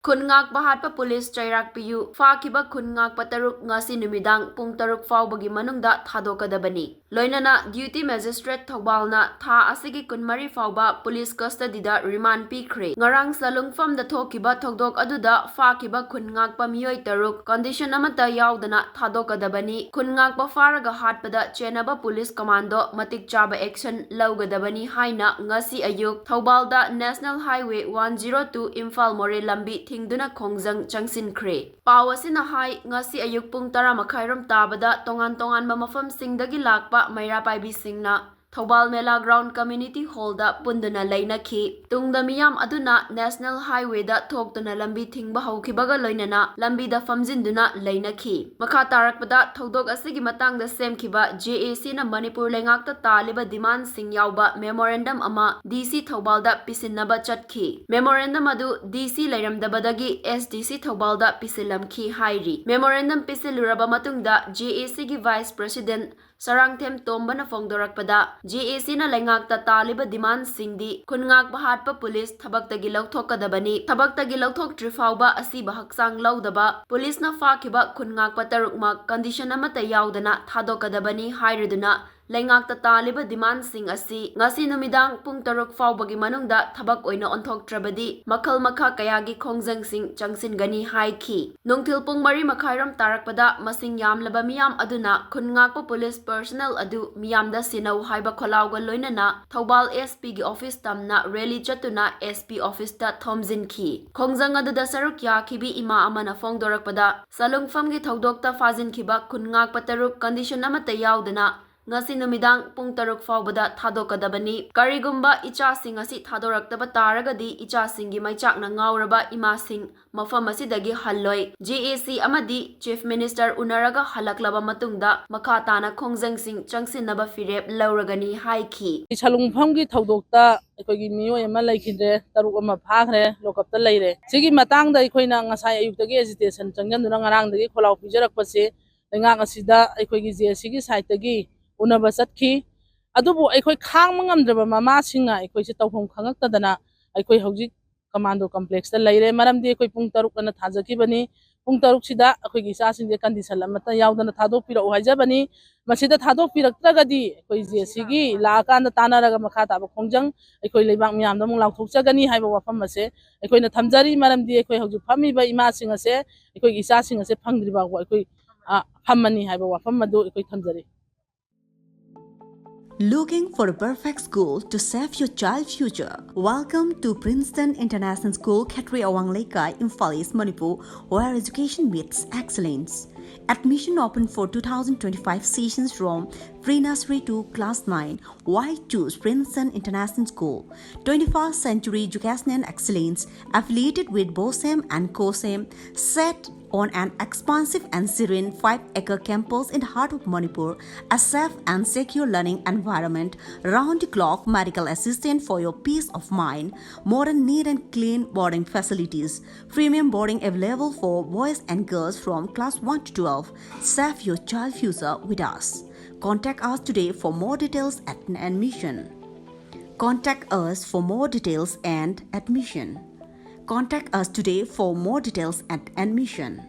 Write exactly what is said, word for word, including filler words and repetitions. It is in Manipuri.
ꯈꯨꯟ ꯉꯥꯛꯄ ꯍꯥꯠꯄ ꯄꯨꯂꯤꯁ ꯆꯩꯔꯥꯛ ꯄꯤꯌꯨ꯫ ꯐꯥꯈꯤꯕ ꯈꯨꯟ ꯉꯥꯛꯄ ꯇꯔꯨꯛ ꯉꯁꯤ ꯅꯨꯃꯤꯗꯥꯡ ꯄꯨꯡ ꯇꯔꯨꯛ ꯐꯥꯎꯕꯒꯤ ꯃꯅꯨꯡꯗ ꯊꯥꯗꯣꯛꯀꯗꯕꯅꯤ꯫ ꯂꯣꯏꯅꯅ ꯗ꯭ꯌꯨꯇꯤ ꯃꯦꯖꯤꯁꯇ꯭ꯔꯦꯠ ꯊꯧꯕꯥꯜꯅ ꯊꯥ ꯑꯁꯤꯒꯤ ꯀꯨꯟꯃꯔꯤ ꯐꯥꯎꯕ ꯄꯨꯂꯤꯁ ꯀꯁꯇꯗꯤꯗ ꯔꯤꯃꯥꯟ ꯄꯤꯈ꯭ꯔꯦ꯫ ꯉꯔꯥꯡ ꯁꯂꯨꯡꯐꯝꯗ ꯊꯣꯛꯈꯤꯕ ꯊꯧꯗꯣꯛ ꯑꯗꯨꯗ ꯐꯥꯈꯤꯕ ꯈꯨꯟ ꯉꯥꯛꯄ ꯃꯤꯑꯣꯏ ꯇꯔꯨꯛ ꯀꯟꯗꯤꯁꯟ ꯑꯃꯠꯇ ꯌꯥꯎꯗꯅ ꯊꯥꯗꯣꯛꯀꯗꯕꯅꯤ꯫ ꯈꯨꯟ ꯉꯥꯛꯄ ꯐꯥꯔꯒ ꯍꯥꯠꯄꯗ ꯆꯦꯟꯅꯕ ꯄꯨꯂꯤꯁ ꯀꯃꯥꯟꯗꯣ ꯃꯇꯤꯛ ꯆꯥꯕ ꯑꯦꯛꯁꯟ ꯂꯧꯒꯗꯕꯅꯤ ꯍꯥꯏꯅ ꯉꯁꯤ ꯑꯌꯨꯛ ꯊꯧꯕꯥꯜꯗ national highway one zero two Imphal ꯃꯣꯔꯦ ꯂꯝꯕꯤ ꯊꯤꯡꯗꯨꯅ ꯈꯣꯡꯖꯪ ꯆꯪꯁꯤꯟꯈ꯭ꯔꯦ꯫ ꯄꯥꯎ ꯑꯁꯤꯅ ꯍꯥꯏ, ꯉꯁꯤ ꯑꯌꯨꯛ ꯄꯨꯡ ꯇꯔꯥ ꯃꯈꯥꯏꯔꯣꯝ ꯇꯥꯕꯗ ꯇꯣꯉꯥꯟ ꯇꯣꯉꯥꯟꯕ ꯃꯐꯝꯁꯤꯡꯗꯒꯤ ꯂꯥꯛꯄ ꯃꯩꯔꯥ ꯄꯥꯏꯕꯤꯁꯤꯡꯅ ꯊꯧꯕꯥꯜ ꯃꯦꯂꯥ ꯒ꯭ꯔꯥꯎꯟ ꯀꯝꯃ꯭ꯌꯨꯅꯤꯇꯤ ꯍꯣꯜꯗ ꯄꯨꯟꯗꯨꯅ ꯂꯩꯅꯈꯤ꯫ ꯇꯨꯡꯗ ꯃꯤꯌꯥꯝ ꯑꯗꯨꯅ ꯅꯦꯁꯅꯦꯜ ꯍꯥꯏꯋꯦꯗ ꯊꯣꯛꯇꯨꯅ ꯂꯝꯕꯤ ꯊꯤꯡꯕ ꯍꯧꯈꯤꯕꯒ ꯂꯣꯏꯅꯅ ꯂꯝꯕꯤꯗ ꯐꯝꯖꯤꯟꯗꯨꯅ ꯂꯩꯅꯈꯤ꯫ ꯃꯈꯥ ꯇꯥꯔꯛꯄꯗ ꯊꯧꯗꯣꯛ ꯑꯁꯤꯒꯤ ꯃꯇꯥꯡꯗ ꯁꯦꯝꯈꯤꯕ ꯖꯦ ꯑꯦ ꯁꯤꯅ ꯃꯅꯤꯄꯨꯔ ꯂꯩꯉꯥꯛꯇ ꯇꯥꯜꯂꯤꯕ ꯗꯤꯃꯥꯟꯁꯤꯡ ꯌꯥꯎꯕ ꯃꯦꯃꯣꯔꯦꯟꯗꯝ ꯑꯃ ꯗꯤ ꯁꯤ ꯊꯧꯕꯥꯜꯗ ꯄꯤꯁꯤꯟꯅꯕ ꯆꯠꯈꯤ꯫ ꯃꯦꯃꯣꯔꯦꯟꯗꯝ ꯑꯗꯨ ꯗꯤ ꯁꯤ ꯂꯩꯔꯝꯗꯕꯗꯒꯤ ꯑꯦꯁ ꯗꯤ ꯁꯤ ꯊꯧꯕꯥꯜꯗ ꯄꯤꯁꯤꯜꯂꯝꯈꯤ ꯍꯥꯏꯔꯤ꯫ ꯃꯦꯃꯣꯔꯦꯟꯗꯝ ꯄꯤꯁꯤꯜꯂꯨꯔꯕ ꯃꯇꯨꯡꯗ ꯖꯦ ꯑꯦ ꯁꯤꯒꯤ ꯚꯥꯏꯁ ꯄ꯭ꯔꯦꯁꯤꯗꯦꯟꯠ ꯁꯔꯥꯡꯊꯦꯝ ꯇꯣꯝꯕꯅ ꯐꯣꯡꯗꯣꯔꯛꯄꯗ, ꯖꯦ ꯑꯦ ꯁꯤꯅ ꯂꯩꯉꯥꯛꯇ ꯇꯥꯜꯂꯤꯕ ꯗꯤꯃꯥꯟꯁꯤꯡꯗꯤ ꯈꯨꯟ ꯉꯥꯛꯄ ꯍꯥꯠꯄ ꯄꯨꯂꯤꯁ ꯊꯕꯛꯇꯒꯤ ꯂꯧꯊꯣꯛꯀꯗꯕꯅꯤ, ꯊꯕꯛꯇꯒꯤ ꯂꯧꯊꯣꯛꯇ꯭ꯔꯤ ꯐꯥꯎꯕ ꯑꯁꯤꯕ ꯍꯛꯆꯥꯡ ꯂꯧꯗꯕ, ꯄꯨꯂꯤꯁꯅ ꯐꯥꯈꯤꯕ ꯈꯨꯟ ꯉꯥꯛꯄ ꯇꯔꯨꯛꯃꯛ ꯀꯟꯗꯤꯁꯟ ꯑꯃꯠꯇ ꯌꯥꯎꯗꯅ ꯊꯥꯗꯣꯛꯀꯗꯕꯅꯤ ꯍꯥꯏꯔꯗꯨꯅ ꯂꯩꯉꯥꯛꯇ ꯇꯥꯜꯂꯤꯕ ꯗꯤꯃꯥꯟꯁꯤꯡ ꯑꯁꯤ ꯉꯁꯤ ꯅꯨꯃꯤꯗꯥꯡ ꯄꯨꯡ ꯇꯔꯨꯛ ꯐꯥꯎꯕꯒꯤ ꯃꯅꯨꯡꯗ ꯊꯕꯛ ꯑꯣꯏꯅ ꯑꯣꯟꯊꯣꯛꯇ꯭ꯔꯕꯗꯤ ꯃꯈꯜ ꯃꯈꯥ ꯀꯌꯥꯒꯤ ꯈꯣꯡꯖꯪꯁꯤꯡ ꯆꯪꯁꯤꯟꯒꯅꯤ ꯍꯥꯏꯈꯤ꯫ ꯅꯨꯡꯊꯤꯜ ꯄꯨꯡ ꯃꯔꯤ ꯃꯈꯥꯏꯔꯣꯝ ꯇꯥꯔꯛꯄꯗ ꯃꯁꯤꯡ ꯌꯥꯝꯂꯕ ꯃꯤꯌꯥꯝ ꯑꯗꯨꯅ ꯈꯨꯟ ꯉꯥꯛꯄ ꯄꯨꯂꯤꯁ ꯄꯔꯁꯅꯦꯜ ꯑꯗꯨ ꯃꯤꯌꯥꯝꯗ ꯁꯤꯟꯅꯧ ꯍꯥꯏꯕ ꯈꯣꯜꯂꯥꯎꯒ ꯂꯣꯏꯅꯅ ꯊꯧꯕꯥꯜ ꯑꯦꯁ ꯄꯤꯒꯤ ꯑꯣꯐꯤꯁ ꯇꯝꯅ ꯔꯦꯂꯤ ꯆꯠꯇꯨꯅ ꯑꯦꯁ ꯄꯤ ꯑꯣꯐꯤꯁꯇ ꯊꯣꯝꯖꯤꯟꯈꯤ꯫ ꯈꯣꯡꯖꯪ ꯑꯗꯨꯗ ꯁꯔꯨꯛ ꯌꯥꯈꯤꯕꯤ ꯏꯃꯥ ꯑꯃꯅ ꯐꯣꯡꯗꯣꯔꯛꯄꯗ, ꯁꯂꯨꯡꯐꯝꯒꯤ ꯊꯧꯗꯣꯛꯇ ꯐꯥꯖꯤꯟꯈꯤꯕ ꯈꯨꯟ ꯉꯥꯛꯄ ꯇꯔꯨꯛ ꯀꯟꯗꯤꯁꯟ ꯑꯃꯠꯇ ꯌꯥꯎꯗꯅ ꯉꯁꯤ ꯅꯨꯃꯤꯗꯥꯡ ꯄꯨꯡ ꯇꯔꯨꯛ ꯐꯥꯎꯕꯗ ꯊꯥꯗꯣꯛꯀꯗꯕꯅꯤ꯫ ꯀꯔꯤꯒꯨꯝꯕ ꯏꯆꯥꯁꯤꯡ ꯑꯁꯤ ꯊꯥꯗꯣꯔꯛꯇꯕ ꯇꯥꯔꯒꯗꯤ ꯏꯆꯥꯁꯤꯡꯒꯤ ꯃꯩꯆꯥꯛꯅ ꯉꯥꯎꯔꯕ ꯏꯃꯥꯁꯤꯡ ꯃꯐꯝ ꯑꯁꯤꯗꯒꯤ ꯍꯜꯂꯣꯏ꯫ ꯖꯦ ꯑꯦ ꯁꯤ ꯑꯃꯗꯤ ꯆꯤꯐ ꯃꯤꯅꯤꯁꯇꯔ ꯎꯅꯔꯒ ꯍꯜꯂꯛꯂꯕ ꯃꯇꯨꯡꯗ ꯃꯈꯥ ꯇꯥꯅ ꯈꯣꯡꯖꯪꯁꯤꯡ ꯆꯪꯁꯤꯟꯅꯕ ꯐꯤꯔꯦꯞ ꯂꯧꯔꯒꯅꯤ ꯍꯥꯏꯈꯤ꯫ ꯁꯂꯨꯡꯐꯝꯒꯤ ꯊꯧꯗꯣꯛꯇ ꯑꯩꯈꯣꯏꯒꯤ ꯃꯤꯑꯣꯏ ꯑꯃ ꯂꯩꯈꯤꯗ꯭ꯔꯦ, ꯇꯔꯨꯛ ꯑꯃ ꯐꯥꯈ꯭ꯔꯦ, ꯂꯣꯀꯞꯇ ꯂꯩꯔꯦ꯫ ꯁꯤꯒꯤ ꯃꯇꯥꯡꯗ ꯑꯩꯈꯣꯏꯅ ꯉꯁꯥꯏ ꯑꯌꯨꯛꯇꯒꯤ ꯑꯦꯖꯤꯇꯦꯁꯟ ꯆꯪꯁꯤꯟꯗꯨꯅ ꯉꯔꯥꯡꯗꯒꯤ ꯈꯣꯜꯂꯥꯎ ꯄꯤꯖꯔꯛꯄꯁꯦ ꯂꯩꯉꯥꯛ ꯑꯁꯤꯗ ꯑꯩꯈꯣꯏꯒꯤ ꯖꯦ ꯑꯦ ꯁꯤꯒꯤ ꯁꯥꯏꯠꯇꯒꯤ ꯎꯅꯕ ꯆꯠꯈꯤ꯫ ꯑꯗꯨꯕꯨ ꯑꯩꯈꯣꯏ ꯈꯥꯡꯕ ꯉꯝꯗ꯭ꯔꯕ ꯃꯃꯥꯁꯤꯡꯅ ꯑꯩꯈꯣꯏꯁꯦ ꯇꯧꯐꯝ ꯈꯪꯉꯛꯇꯗꯅ ꯑꯩꯈꯣꯏ ꯍꯧꯖꯤꯛ ꯀꯃꯥꯟꯗꯣ ꯀꯝꯄ꯭ꯂꯦꯛꯁꯇ ꯂꯩꯔꯦ꯫ ꯃꯔꯝꯗꯤ ꯑꯩꯈꯣꯏ ꯄꯨꯡ ꯇꯔꯨꯛ ꯑꯅ ꯊꯥꯖꯈꯤꯕꯅꯤ꯫ ꯄꯨꯡ ꯇꯔꯨꯛꯁꯤꯗ ꯑꯩꯈꯣꯏꯒꯤ ꯏꯆꯥꯁꯤꯡꯁꯦ ꯀꯟꯗꯤꯁꯟ ꯑꯃꯠꯇ ꯌꯥꯎꯗꯅ ꯊꯥꯗꯣꯛꯄꯤꯔꯛꯎ ꯍꯥꯏꯖꯕꯅꯤ꯫ ꯃꯁꯤꯗ ꯊꯥꯗꯣꯛꯄꯤꯔꯛꯇ꯭ꯔꯒꯗꯤ ꯑꯩꯈꯣꯏꯁꯦ ꯁꯤꯒꯤ ꯂꯥꯛꯑꯀꯥꯟꯗ ꯇꯥꯟꯅꯔꯒ ꯃꯈꯥ ꯇꯥꯕ ꯈꯣꯡꯖꯪ ꯑꯩꯈꯣꯏ ꯂꯩꯕꯥꯛ ꯃꯤꯌꯥꯝꯗ ꯑꯃꯨꯛ ꯂꯥꯎꯊꯣꯛꯆꯒꯅꯤ ꯍꯥꯏꯕ ꯋꯥꯐꯝ ꯑꯁꯦ ꯑꯩꯈꯣꯏꯅ ꯊꯝꯖꯔꯤ꯫ ꯃꯔꯝꯗꯤ ꯑꯩꯈꯣꯏ ꯍꯧꯖꯤꯛ ꯐꯝꯃꯤꯕ ꯏꯃꯥꯁꯤꯡ ꯑꯁꯦ ꯑꯩꯈꯣꯏꯒꯤ ꯏꯆꯥꯁꯤꯡ ꯑꯁꯦ ꯐꯪꯗ꯭ꯔꯤ ꯐꯥꯎꯕ ꯑꯩꯈꯣꯏ, ꯑ, ꯐꯝꯃꯅꯤ ꯍꯥꯏꯕ ꯋꯥꯐꯝ ꯑꯗꯨ ꯑꯩꯈꯣꯏ ꯊꯝꯖꯔꯤ꯫ Looking for a perfect school to save your child's future? Welcome to Princeton International School, Khetri Awang Leikai, Imphal East, Manipur, where education meets excellence. Admission open for two thousand twenty-five sessions from pre-nursery to class nine. Why choose Princeton International School? twenty-first century educational excellence, affiliated with BOSEM and COSEM, set on an expansive and serene five-acre campus in the heart of Manipur, a safe and secure learning environment, round-the-clock medical assistance for your peace of mind, modern, neat and clean boarding facilities, premium boarding available for boys and girls from class one to twelve. Save your child future with us. Contact us today for more details and admission. Contact us for more details and admission. Contact us today for more details and admission.